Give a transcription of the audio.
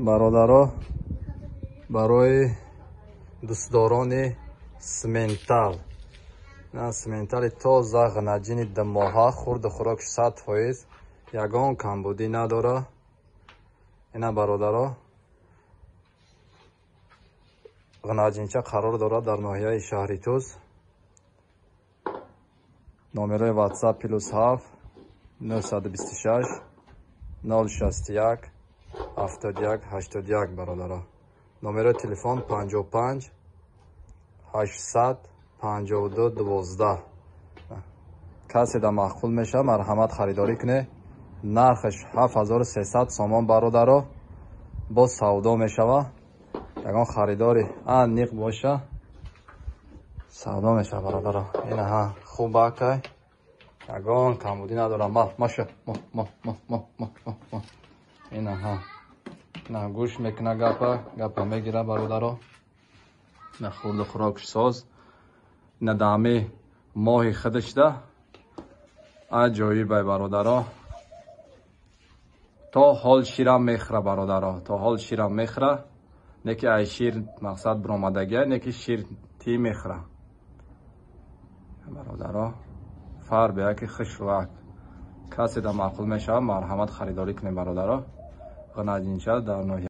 Бародаро, барои дӯстдорони симментал, симментали тоза, ғанаҷини 2 моҳа, хурду хӯрок 100%, ягон камбудӣ надора. Ина, бародаро, ғанаҷинча қарор дорад дар ноҳияи шаҳри Туз. Номерои WhatsApp +7 926 061 71 81. Бародаро, номерои телефон 55 800 52 12. Касе да маъқул мешавад, марҳамат, харидорӣ кунед. Нархаш 7300 сомон, бародаро, боз савдо мешавад. Ягон харидори аниқ боша, савдо мешавад, бародаро. Инаҳа, хуб акай, ягон камбудӣ надорам. Ма, маша, мо, мо, мо, мо, мо, мо. Инаҳа, ина гӯш мекуна, гапа гапа мегира, бародаро. Ина, хурду хӯрокш соз. Ина, дами моҳи худашда аҷоибай, бародаро. То ҳол ширам мехӯра, бародаро, то ҳол ширам мехӯра. Неки ай шир мақсад биромадагия, неки шир ти мехӯра, бародаро. Фарбеяки хушрӯак. Касе да маъқул мешавад, марҳамат, харидорӣ кунед, бародаро. Ғанаҷинча дар ноҳия.